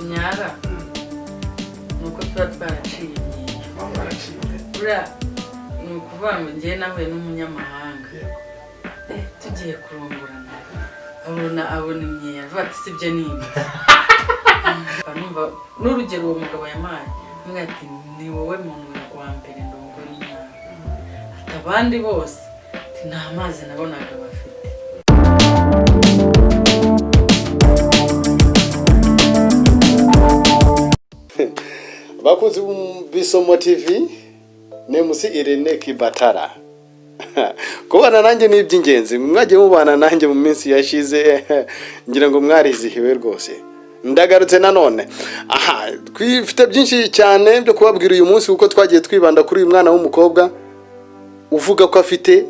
Tunyara ni uko tuba twaraciye imyeyo. Muba mwaraciye. Buriya ni ukuvuga ngo njyewe nahuye n'umunyamahanga. Tugiye kurongorana, abona imyeyo, avuga ati: "Sibyo, ni ibi." Numva n'urugero uwo mugabo yampaye, amubwira ati: "Ni wowe muntu wa mbere ndongora imyaka." Ati: "Abandi bose," ati, "nta mazi nabonaga bafite." Bakunzi b'Isomo TV, ni MC Irene Kibatara. Kubana nanjye ni iby'ingenzi. Mwagiye mubana nanjye mu minsi yashize, ngira ngo mwarizihiwe rwose. Ndagarutse nanone. Aha twifite byinshi cyane byo kubabwira uyu munsi, kuko twagiye twibanda kuri uyu mwana w'umukobwa uvuga ko afite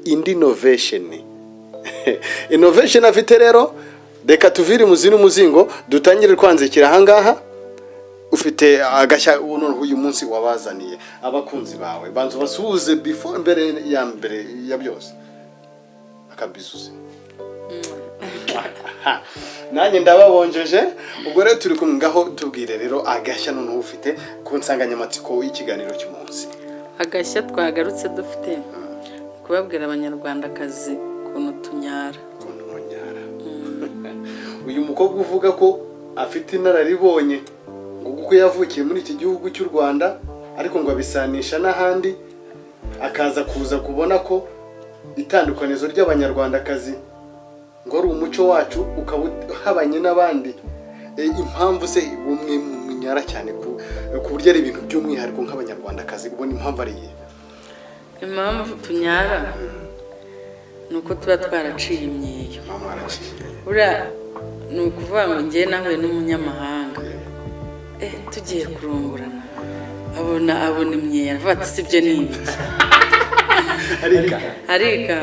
indi innovation. Innovation afite rero, reka tuvire imuzi n'umuzingo, dutangire twanzikira ahangaha. Ufite agashya noneho uyu munsi wabazaniye abakunzi bawe. Banza ubasuhuze before, mbere ya mbere ya byose, akabisuze. Nanjye ndababonjeje. Ubwo rero turi kumwe, ngaho tubwire rero agashya noneho ufite ku nsanganyamatsiko y'ikiganiro cy'umunsi. Agashya twagarutse dufite, kubabwira Abanyarwandakazi ukuntu tunyara. Ukuntu munyara. Uyu mukobwa uvuga ko afite inararibonye, ngo kuko yavukiye muri iki gihugu cy'u Rwanda, ariko ngo abisanisha n'ahandi, akaza kuza kubona ko itandukanizo ry'Abanyarwandakazi ngo ari umuco wacu, ukaba uhabanye n'abandi. Impamvu se umwe munyara cyane ku buryo ari ibintu by'umwihariko nk'Abanyarwandakazi, ubona impamvu ari iyihe? Impamvu tunyara ni uko tuba twaraciye imyeyo. Muba mwaraciye. Buriya ni ukuvuga ngo njyewe nahuye n'umunyamahanga. Tugiye kurongorana, abona imyeyo, aravuga ati: "Sibyo, ni ibiki?" Arika. Arika.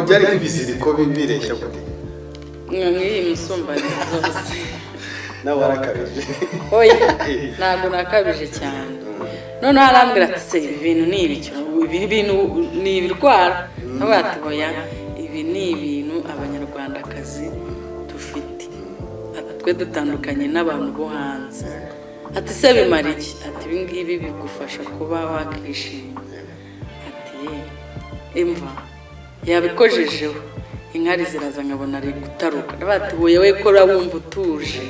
Byari nk'ibiziriko bireshya gute? Nk'iyi musumbane zose. Nawe warakabije. Oya, ntabwo nakabije cyane. Noneho arambwira ati: "Se ibi bintu ni ibiki? Ibi bintu ni ibirwara?" Nawe ati: "Oya, ibi ni ibintu Abanyarwandakazi dufite." Ati: "Twe dutandukanye n'abantu bo hanze." Ati: "Se bimara iki?" Ati: "Ibi ngibi bigufasha kuba wakishima." Ati: "Ye imva yabikojejeho, inkari ziraza, nkabona ari gutaruka." Ndavuga ati: "Wowe we kora wumva utuje."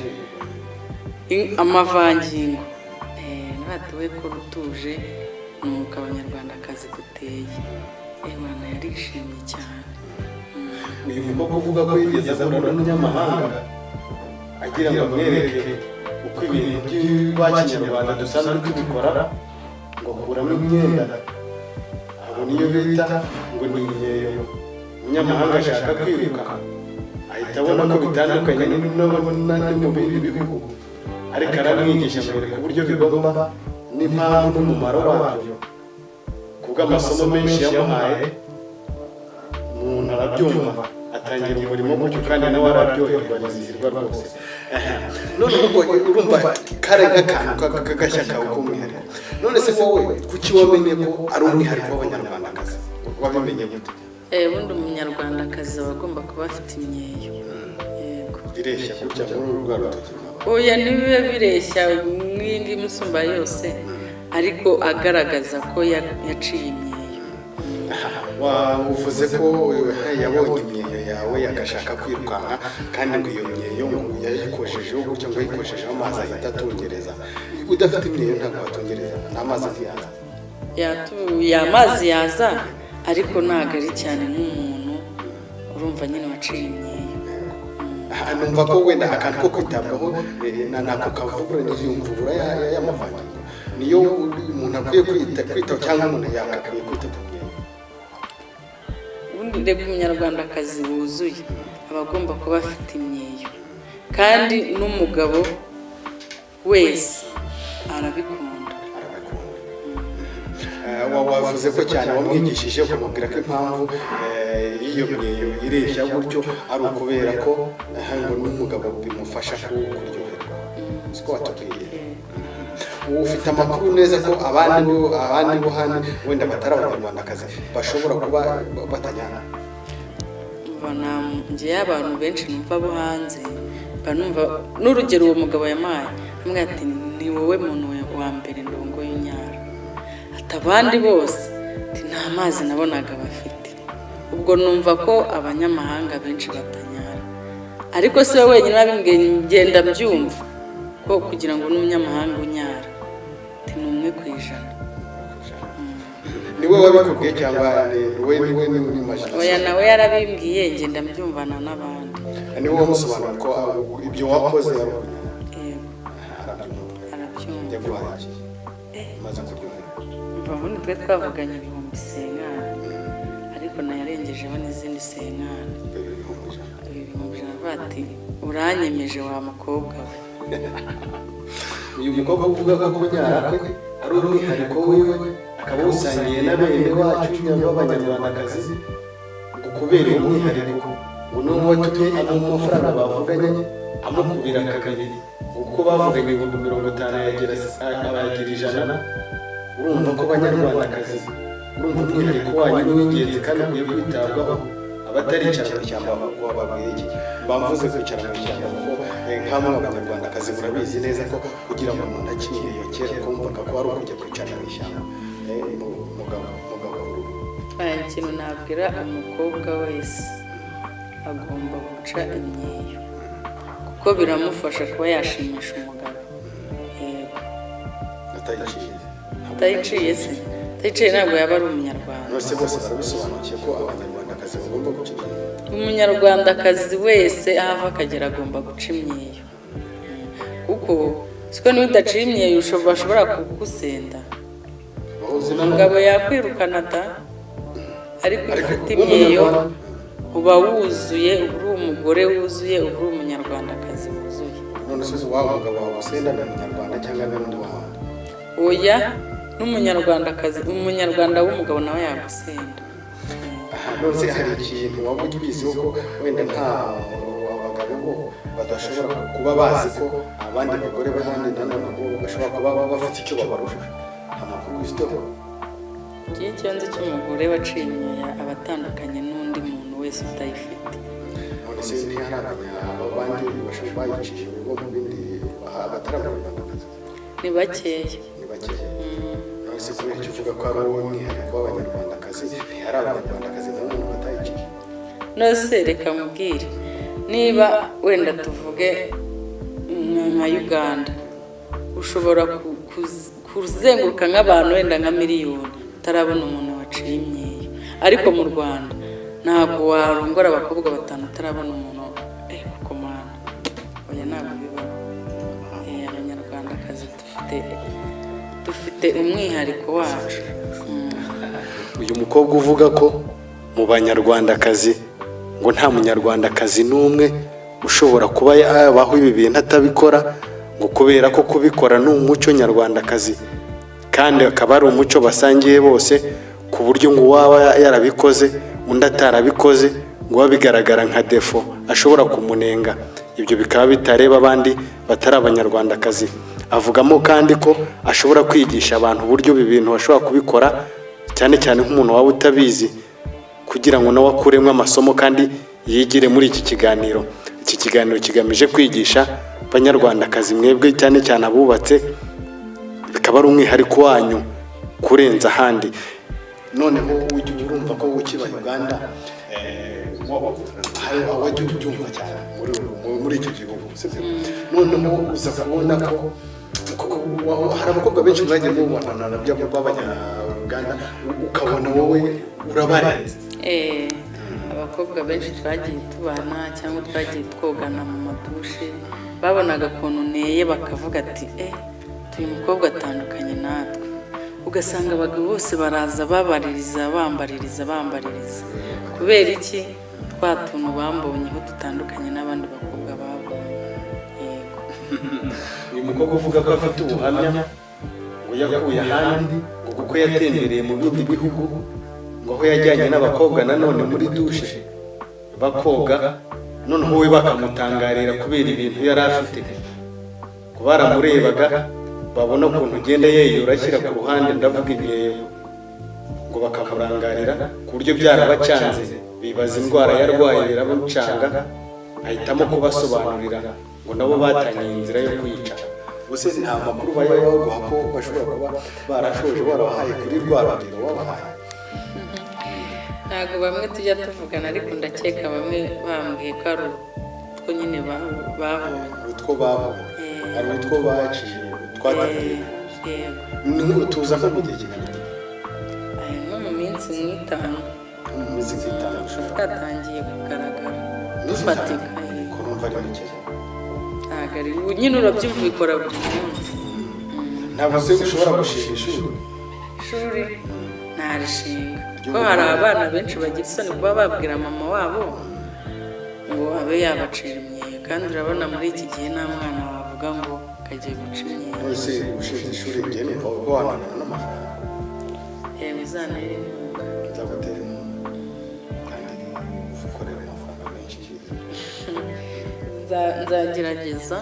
Amavangingo. Ndavuga ati: "We kora utuje." Nuko Abanyarwandakazi duteye. Imana yarishimye cyane. Uyu mukobwa uvuga ko yigeze ahura n'umunyamahanga agira ngo amwereke uko ibintu by'ikinyarwanda dusanzwe tubikora, ngo akuramo imyenda, abona iyo bita ngo ni imyeyo. Umunyamahanga ashaka kwiruka, ahita abona ko bitandukanye n'andi mu bindi bihugu, ariko aramwigisha, amwereka uburyo bigomba n'impamvu n'umumaro wabyo. Kubw'amasomo menshi yamuhaye, umuntu arabyumva, atangira umurimo gutyo, kandi nawe araryoherwa, arizihirwa rwose. None ubwo urumva kari nk'akantu k'agashya kawe k'umwihariko. None se wowe kuki wamenye ko ari umwihariko w'Abanyarwandakazi? Wabimenye gute? Ubundi Umunyarwandakazi aba agomba kuba afite imyeyo, yego. Ireshya gutya muri uru rwa rutoki rwawe? Oya, ntibibe bireshya nk'iyi ngiyi musumba yose, ariko agaragaza ko yaciye imyeyo. Uvuze ko yabonye imyeyo yawe agashaka kwirukanka, kandi ngo iyo myeyo ngo yayikojejeho gutya, ngo yayikojejeho amazi ahita atungereza. Udafite imyeyo ntabwo watungereza, nta mazi ntiyaza. Amazi yaza, ariko ntabwo ari cyane nk'umuntu urumva nyine waciye imyeyo. Aha, numva ko wenda akantu ko kwitabwaho nako kavugurura n'iyumvubura y'amavangingo, niyo umuntu akwiye kwitaho, cyangwa umuntu yagakwiye kwita ku myeyo. Ubundi reka, Umunyarwandakazi wuzuye aba agomba kuba afite imyeyo, kandi n'umugabo wese arabikunda. Arabikunda. Wavuze ko cyane wamwigishije, ukamubwira ko impamvu y'iyo myeyo ireshya gutyo ari ukubera ko ngo n'umugabo bimufasha kuryoherwa, siko watubwiye? Ufite amakuru neza ko abandi bo handi wenda batari Abanyarwandakazi bashobora kuba batanyara? Mbona njyewe abantu benshi numva bo hanze. Mba numva n'urugero uwo mugabo yampaye, amwe ati: "Ni wowe muntu wa mbere ndongoye unyara." Ati: "Abandi bose," ati, "nta mazi nabonaga bafite." Ubwo numva ko abanyamahanga benshi batanyara, ariko si we wenyine wabimbwiye. Ngenda mbyumva ko kugira ngo n'umunyamahanga unyara, ati ni 1%. Niwe wabikubwiye cyangwa ni we ni imagination? Oya, nawe yarabimbwiye, ngenda mbyumvana n'abandi. Niwe wamusobanura ko ibyo wakoze ari ukunyara? Yego. Arabyumva? Arabyumva. Yaguhaye iki umaze kuryoherwa? Umva, ubundi twe twavuganye 50,000, ariko nayarengejeho n'izindi 50. 100,000. 100,000. Avuga ati: "Uranyemeje wa mukobwa we." Uyu mukobwa uvuga ko kunyara kwe ari umwihariko wiwe, akaba awusangiye na bene wacu b'abanyarwandakazi, ngo kubera uwo mwihariko ngo niwo watumye amuha amafaranga bavuganye amukubira kabiri, ngo kuko bavuganye 50,000 abagira 100. Urumva ko abanyarwandakazi, urumva umwihariko wanyu ni uw'ingenzi kandi ukwiye kwitabwaho. Abataricara mu ishyamba wababwira iki? Mba mvuze kwicara mu ishyamba kuko nk'amwe abanyarwandakazi murabizi neza ko kugira ngo umuntu akiniye kera kumvaga ko ari ukujya kwicara mu ishyamba. Mugabo Aya, ikintu nabwira umukobwa wese, agomba guca imyeyo kuko biramufasha kuba yashimisha umugabo. Yego. Atayiciye? Atayiciye se, atayiciye ntabwo yaba ari umunyarwanda. None bose barabisobanukiye ko abanyarwandakazi bagomba guca imyeyo? Umunyarwandakazi wese aho ava akagera agomba guca imyeyo, kuko siko niba udaciye imyeyo bashobora kugusenda. Bahuze Umugabo yakwirukana da, ariko iyo ufite imyeyo uba wuzuye, uba uri umugore wuzuye, uba uri umunyarwandakazi wuzuye. None se waba mugabo wawe usenda ni umunyarwanda cyangwa n'undi wahandi? Oya, n'umunyarwandakazi, umunyarwanda w'umugabo nawe yagusenda. Aha, none se hari ikintu waba ubiziho ko wenda nta abagabo bo badashobora kuba bazi ko abandi bagore b'ahandi nanone bo bashobora kuba bafite icyo babarusha? Nta makuru ubifiteho? Iki icyo nzi cy'umugore waciye imyeyo aba atandukanye n'undi muntu wese utayifite. None se ntiharamenya abandi bashobora bayiciye bo mu bindi batari abanyarwandakazi? Ni bakeya. Ni bakeya. None se kubera icyo uvuga ko ari wowe mwihariko w'abanyarwandakazi, ntihari abanyarwandakazi nanone batayiciye? Nose reka mubwire, niba wenda tuvuge nka Uganda, ushobora kuzenguruka nk'abantu wenda nka miliyoni utarabona umuntu waciye imyeyo, ariko mu Rwanda ntabwo warongora abakobwa batanu utarabona umuntu. Kuko mana, oya, ntabwo bibaho. Abanyarwandakazi dufite umwihariko wacu. Uyu mukobwa uvuga ko mu banyarwandakazi ngo nta munyarwandakazi n'umwe ushobora kuba yabaho ibi bintu atabikora, ngo kubera ko kubikora ni umuco nyarwandakazi kandi akaba ari umuco basangiye bose, ku buryo ngo uwaba yarabikoze undi atarabikoze ngo biba bigaragara nka défaut ashobora kumunenga, ibyo bikaba bitareba abandi batari abanyarwandakazi. Avugamo kandi ko ashobora kwigisha abantu uburyo ibi bintu bashobora kubikora, cyane cyane nk'umuntu waba utabizi, kugira ngo nawe akuremo amasomo kandi yigire muri iki kiganiro. Iki kiganiro kigamije kwigisha abanyarwandakazi mwebwe, cyane cyane abubatse, bikaba ari umwihariko wanyu kurenza ahandi. Noneho ujya urumva ko ukiba Uganda, hari wajya ubyumva cyane muri icyo gihugu, sibyo? Noneho uza kubona ko hari abakobwa benshi mwagiye mubonana nabyo b'abanyarwanda, ukabona wowe urabarenze. Abakobwa benshi twagiye tubana cyangwa twagiye twogana mu madushe, babonaga ukuntu nteye bakavuga ati: "Eh, uyu mukobwa atandukanye natwe." Ugasanga abagabo bose baraza babaririza, bambaririza, bambaririza. Kubera iki? Twa tuntu bambonyeho dutandukanye n'abandi bakobwa babonye. Yego. Uyu mukobwa uvuga ko afite ubuhamya ngo yakuye ahandi, ngo kuko yatembereye mu bindi bihugu, ngo aho yajyanye n'abakobwa nanone muri dushe bakoga, noneho we bakamutangarira kubera ibintu yari afite, ngo baramurebaga babona ukuntu ugenda yeyura ashyira ku ruhande, ndavuga imyeyo, ngo bakamurangarira ku buryo byarabacanze, bibaza indwara yarwaye biramucanga. Ahitamo kubasobanurira ngo nabo batangiye inzira yo kwica. Ubuse nta makuru baba baguha ko bashobora kuba barashoje warabahaye kuri rwa rugero wabahaye? Ntabwo bamwe tujya tuvugana, ariko ndakeka bamwe bambwiye ko ari utwo nyine babonye. Utwo babonye, hari utwo baciye twatangiye kuza? Yego. Tuza nko mu gihe kingana iki? Aya, nko mu minsi nk'itanu. Mu minsi nk'itanu ushobora Twatangiye kugaragara. Iminsi Dufatika. itanu? Ko numva ari mike. Ntabwo ari ubu nyine, urabyumva, ubikora buri munsi. Ntabwo se ushobora gushinga ishuri? Ishuri ntarishinga, kuko hari abana benshi bagira isoni kuba babwira mama wabo ngo abe yabacira imyeyo, kandi urabona muri iki gihe nta mwana wavuga ngo kagiye guca imyeyo. Wese ushinze ishuri, njye numva ko wanabona n'amafaranga. Yewe, uzantere inkunga. Nzagutera inkunga, kandi ukorera amafaranga menshi. Nzagerageza.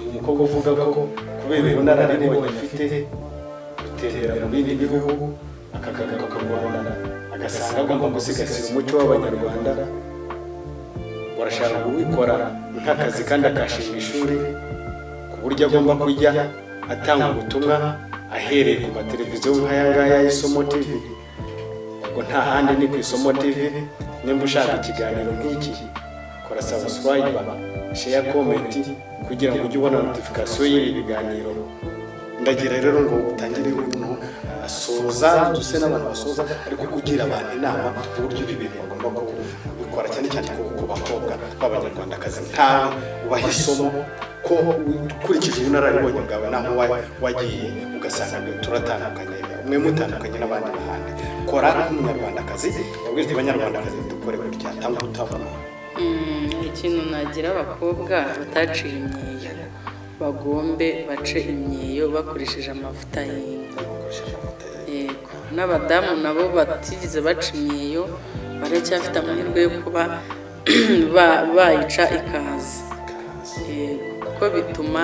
Uyu mukobwa uvuga ko kubera ubunararibonye afite, gutembera mu bindi bihugu, akagaruka mu Rwanda agasanga agomba gusigasira umuco w'Abanyarwanda, ngo arashaka kuwikora nk'akazi kandi akashinga ishuri ku buryo agomba kujya atanga ubutumwa ahereye ku mateleviziyo nk'aya ngaya y'Isomo TV. Ubwo nta handi, ni ku Isomo TV. Nimba ushaka ikiganiro nk'iki, kora subscribe, share, comment kugira ngo ujye ubona notification y'ibi biganiro. Ndagira rero ngo utangire umuntu asoza, duse n'abantu basoza, ariko ugira abantu inama uburyo ibi bintu bagomba kubikora, cyane cyane ku bakobwa b'Abanyarwandakazi nkawe, ubaha isomo ko ukurikije ubunararibonye bwawe naho wagiye ugasanga turatandukanye, mwe mutandukanye n'abandi bahandi. Kora nk'Umunyarwandakazi, wabwira uti: "Abanyarwandakazi, dukore gutya," tanga ubutumwa. Ikintu nagira abakobwa bataciye imyeyo, bagombe bace imyeyo bakoresheje amavuta y'inka. Bakoresheje amavuta y'inka. Yego, n'abadamu nabo batigeze baca imyeyo baracyafite amahirwe yo kuba bayica ikaza. Yego, kuko bituma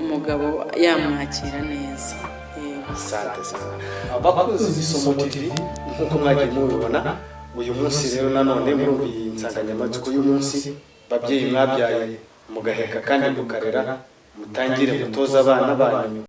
umugabo yamwakira neza. Yego. Asante sana, abakunzi b'Isomo TV. Nk'uko mwagiye mubibona uyu munsi rero, nanone murumva iyi nsanganyamatsiko y'umunsi: babyeyi mwabyaye mugaheka kandi mukarera, mutangire mutoze abana banyu.